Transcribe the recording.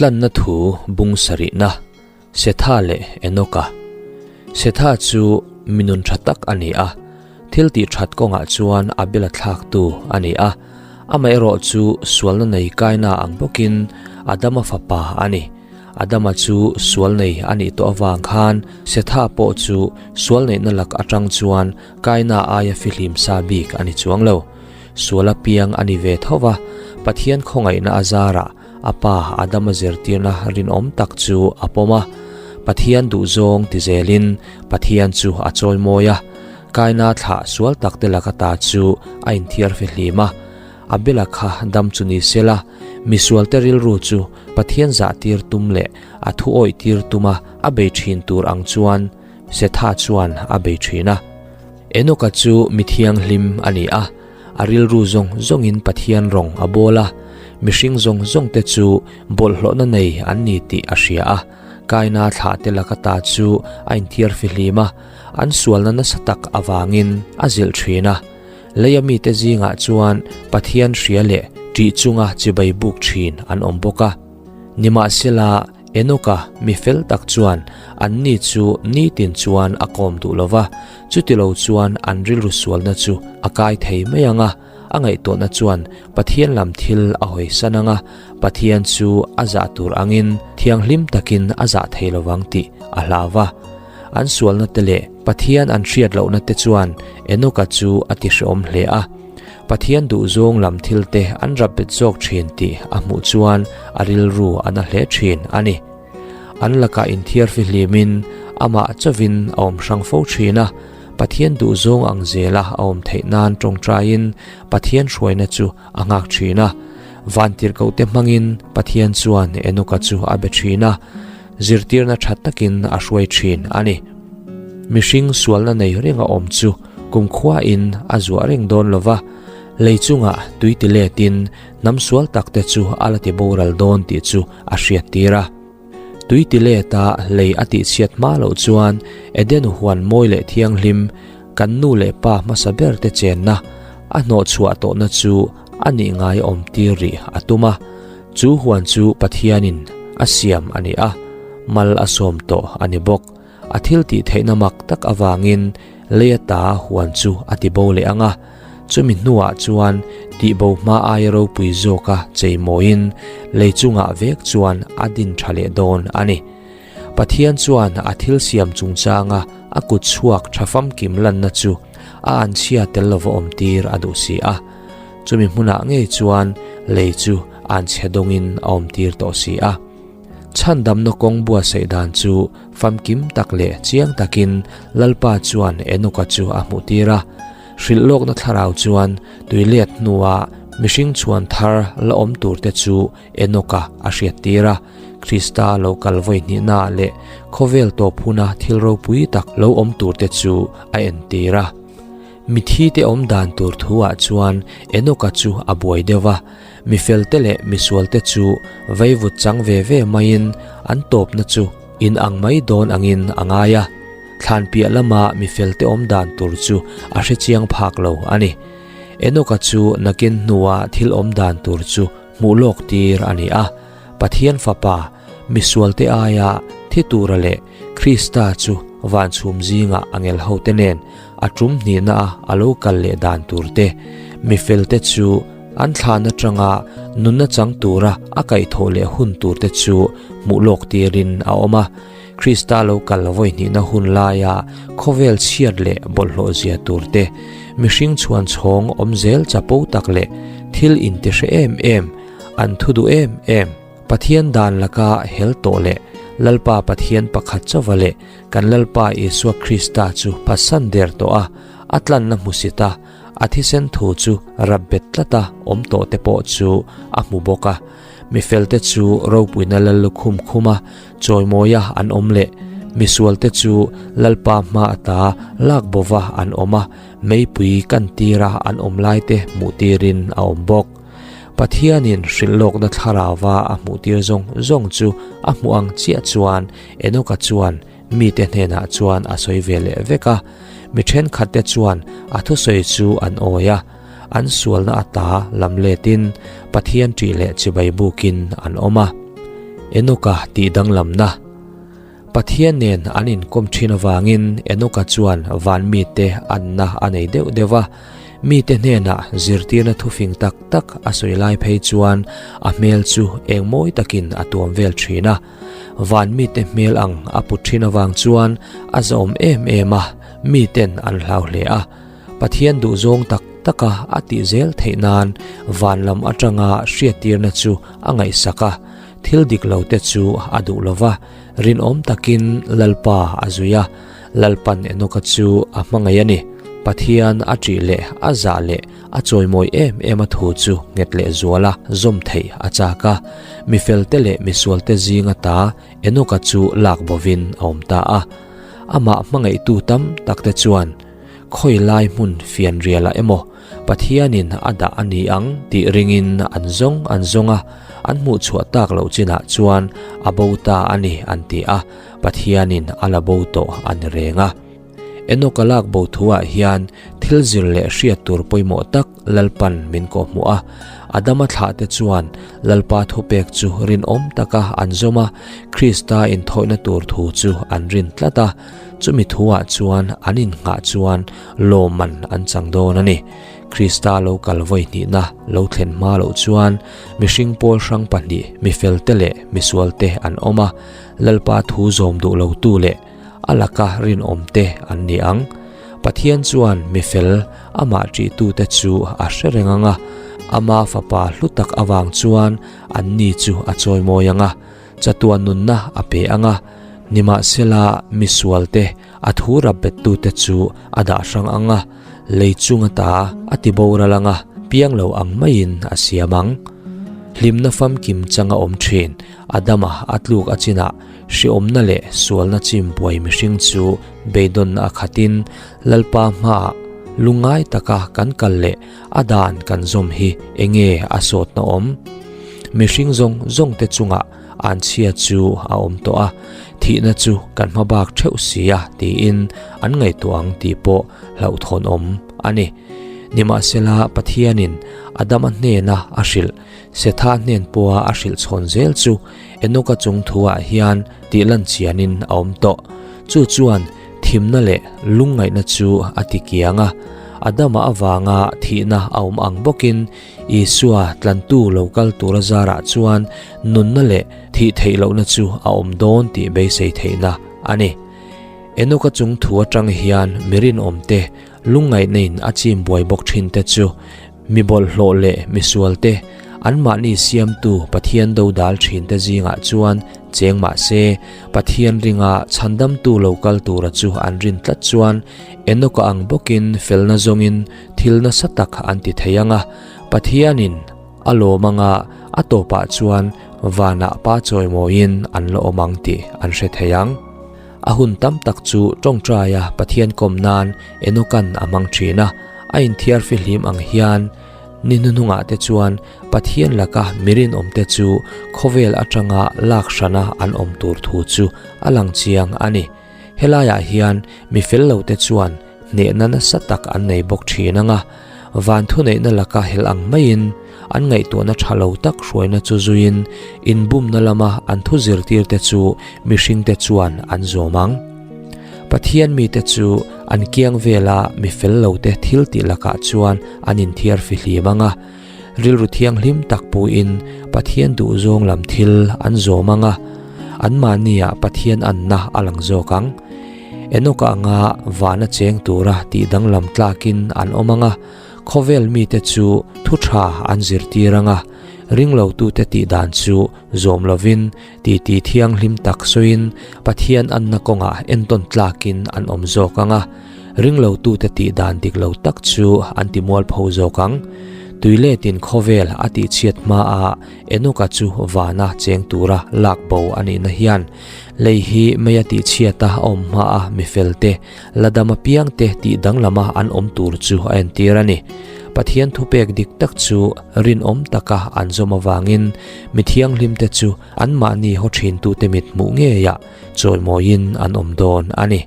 Tlanna thu bung sarihna, Setha leh Enoka. Setha chu mi nun tha tak a ni a, thil tih that kawngah chuan Abela thlaktu a ni a, amaherawh chu sualna nei kaina ang bawkin Adama fapa a ni. Adama chu sual nei a nih tawh avang khan Setha pawh chu sual neihna lak atang chuan kaina aia fihlim sa bik a ni chuang lo. Sual a piang a ni ve tho va, Pathian khawngaihna a zarah a pa Adama zirtirna rinawm tak chu a pawm a. Pathian duhzawng ti zelin Pathian chu a chawimawi a, kaina thlah sual tak te laka ta chu a inthiar fihlim a. Abela kha dam chu ni sela, misualte rilru chu Pathian zah tir tum leh a thu awih tir tuma a bei thin tur ang chuan Setha chuan a bei thin a. Enoka chu mi thianghlim a ni a, a rilru zawng zawngin Pathian rawng a bawl a, mihring zawng zawngte chu bawlhhlawhna nei an ni tih a hria a. Kaina thlahte laka ta chu a inthiar fihlim a, an sualna nasa tak avangin a zilh thin a. Leia mite zingah chuan Pathian hria leh ṭih chunga chibai buk ṭhin an awm bawk a. Nimahsela, Enoka mi fel tak chuan anni chu nitin chuan a kawm duh lo va, chutilo chuan an rilru sualna chu a kai thei mai ang a, a ngaihtuahna chuan Pathian lam thil a hawisan ang a, Pathian chu a zah tur angin thianghlim takin a zah thei lo vang tih a hlau va. An sualna te leh Pathian an hriat lohna te chuan Enoka chu a ti hreawm hle a. Pathian duhzawng lam thil te an rap bet zawk thin tih a hmuh chuan a rilru a na hle thin a ni. An lakah inthiar fihlimin amah chauhin a awm hrang fo thin a, Pathian duhzawng ang zela a awm theih nan tawngtaiin Pathian hruaina chu a nghak thin a. Vantirhkohte hmangin Pathian chuan Enoka chu a be thin a. Zirtirna tha takin a hruai thin a ni. Mihring sualna nei renga awm chu kumkhuain a zuah reng dawn lo va, lei chungah tui ti letin hnam sual takte chu a la ti boral dawn tih chu a hriattir a. Tui ti leta lei a tihchhiat hma loh chuan Eden huan mawi leh thianghlim, kan nu leh pa hmasa berte chenna a hnawhchhuah tawhna chu a nih ngai awm tir rih a tum a. Chu huan chu Pathianin a siam a ni a, mal a sawm tawh a ni bawk. A thil tih theihna mak tak avangin lei ata huan chu a ti bo leh ang a, chumi hnuah chuan tihbo hma aia ropui zawka cheimawiin lei chungah vek chuan a din tha leh dawn a ni. Pathian chuan a thil siam chungchanga a kut chhuak tha famkim lanna chu a anchhia tel lova awmtir a duh si a. Chumi hmunah ngei chuan lei chu anchhe dawngin a awmtir tawh si a. Chhandamna kawng buatsaih dan chu famkim tak leh chiang takin Lalpa chuan Enoka chu a hmuhtir a. Hrilh lawkna thlarau chuan tuilet hnua mihring chhuan thar la awm turte chu Enoka a hriattir a. Krista lo kal vawi hnihnaah leh khawvel tawp huna thil ropui tak lo awm turte chu a entir a. Mithite awm dan tur thuah chuan Enoka chu a buai deuh va, mi felte leh misualte chu veivut chang ve ve maiin an tawpna chu in ang mai dawn angin a ngai a. Thlan piah lama mi felte awm dan tur chu a hre chiang phak lo a ni. Enoka chu nakin hnua thil awm dan tur chu hmuh lawk tir a ni a. Pathian Fapa, misualte aia thi tura leh Krista chu van chhum zingah a ngel hote nen a tum hnihna a a lo kal leh dan tur te, mi felte chu an thlan atanga nunna chang tura a kaihthawh leh hun tur te chu hmuh lawk tirin a awm a. Krista lo kal vawi hnihna hun laia khawvel chhiat leh bawlhhlawh zia tur te, mihring chhuan chhawng awm zel chapo tak leh thil intihre em em, an thu duh em em. Pathian dan laka hel tawh leh Lalpa Pathian pakhat chauva leh kan Lalpa Isua Krista chu phatsan der tawh a, a tlanna hmusit a, a thisen thu chu rap bet tlata awm tawh te pawh chu a hmu bawk a. Mi felte chu ropuina lal lukhum khuma chawimawia an awm leh misualte chu Lalpa hma ata lak bova an awm a, meipui kan tira an awm laite hmuh tirin a awm bawk. Pathianin hrilhlawkna thlarauva a hmuhtir zawng zawng chu a hmuh ang chiah chuan Enoka chuan mite hnenah chuan a sawi ve leh vek a. Mi thenkhatte chuan a thusawi chu an awi a, an sualna ata lam letin Pathian ṭih leh chibai bukin an awm a. Enoka tihdanglamna. Pathian nen an inkawm thin avangin Enoka chuan van mite anna a nei deuh deuh a, mite hnenah zirtirna thufing tak tak a sawi lai phei chuan a hmel chu eng mawi takin a tuam vel thin a. Van mite hmel ang a put thin avang chuan a zahawm em em a, miten an hlau hle a. Pathian duhzawng tak taka a tih zel theih nan van lam atanga hriattirna chu a ngaihsak a, thil dik lo te chu a duh lo va, rinawm takin Lalpa a zui a, Lalpan Enoka chu a hmangaih a ni. Pathian a ṭih leh a zah leh a chawimawi em em a thu chu nghet leh zual a zawm theih a chak a, mifelte leh misualte zinga ta Enoka chu lak bovin a awm ta a. Amah hmangaihtu tam takte chuan Khawi lai hmun fianrialah emaw Pathianin a dah a ni ang tih ringin an zawng an zawng a, an hmuh chhuah tak loh chinah chuan a bo ta a ni an ti a, Pathianin a la bo tawh a ni reng a. Enoka lak bo thuah hian thil zir leh hriat tur pawimawh tak Lalpan min kawhhmuh a, Adama thlahte chuan Lalpa thupek chu rinawm taka an zawm a, Krista inthawihna tur thu chu an rin tlat a, Chumi thuah chuan an innghah chuan lawmman an chang dawn a ni. Krista lo kal vawi hnihna lo thlen hma loh chuan mihring pawl hrang pahnih, mifelte leh misualte an awm a, Lalpa thu zawm duh lotu leh a laka rinawmte an ni ang. Pathian chuan mifel amah ṭihtute chu a hre reng ang a, ama fapa hlu tak avang chuan anni chu a chawimawi ang a. Chatuan nunna a pe ang a, nimahsela misualte a thu rap bettute chu a dah hrang ang a, lei chung ata a ti boral ang a, piang lo ang maiin a siam ang. Hlimna famkim chang a awm thin, Adama a tluk a chinah hriawmna leh sualna chim buai mihring chu beidawnna a khatin Lalpa hmaah lungngai taka kan kal leh A dan kan zawm hi enge a sawtna awm? Mihring zawng zawng te chungah anchhia chu a awm tawh a, thihna chu kan hma bak theuh si a tiin an ngaihtuah ang tih pawh hlauhthawn awm a ni. Nimahsela Pathianin Adama hnena a hrilh, Setha hnen pawha a hrilh chhawn zel chu Enoka chung thuah hian tih lan chianin a awm tawh. Chu chuan Thimna leh lungngaihna chu a ti kiang a, Adama avanga thihna a awm ang bawkin Isua tlantu lo kal tura zarah chuan nunna leh thih theih lohna chu a awm dawn tih beisei theihna a ni. Enoka chung thu atang hian mi rinawmte lungngaihna in a chim buai bawk thinte chu Mi bawlhhlawh leh misualte, anmahni siamtu Pathian dodal thinte zingah chuan cheng mah se, Pathian ringa chhandamtu lo kal tura chu an rin tlat chuan Enoka ang bawkin felna zawngin thil nasa tak an ti thei ang a, Pathianin a lawm anga a tawpah chuan vanah pa chawimawiin an la awm ang tih an hre thei ang. A hun tam tak chu tawngtaia Pathian kawm nan Enoka'n a hmang thin a, a inthiar fihlim ang hian ni hnuhnungah te chuan Pathian laka mi rinawmte chu khawvel atanga lak hrana an awm tur thu chu a lang chiang a ni. Helaiah hian mi fel lote chuan hnehna nasa tak an nei bawk thin ang a, van thuneihna laka helh ang maiin an ngaihtuahna tha lo tak hruaina chu zuiin inbumna lama an thu zirtirte chu mihringte chuan an zawm ang. Pathian mite chu an kiang vela mi fel lote thil tih lakah chuan an inthiar fihlim ang a, rilru thianghlim tak puin Pathian duhzawng lam thil an zawm ang a, anmahniah Pathian anna a lang zawk ang. Enoka anga vana cheng tura tih danglam tlakin an awm ang a, khawvel mite chu thu tha an zirtir ang a, ringlotute tih dan chu zawm lovin titi thianghlim tak sawiin Pathian anna kawngah entawn tlakin an awm zawk ang a, ringlotute tih dan dik lo tak chu an ti mualpho zawk ang. Tuiletin khawvel a tihchhiat hmaa Enoka chu vana cheng tura lak bo a nihna hian Lei hi mei a tihchhiat a awm hma a mifelte, la dam apiangte tih danglama an awm tur chu a entir a ni. Pathian thupek dik tak chu rinawm taka an zawm avangin mi thianghlimte chu anmahni haw thintute mit hmuh ngeiah chawimawiin an awm dawn a ni.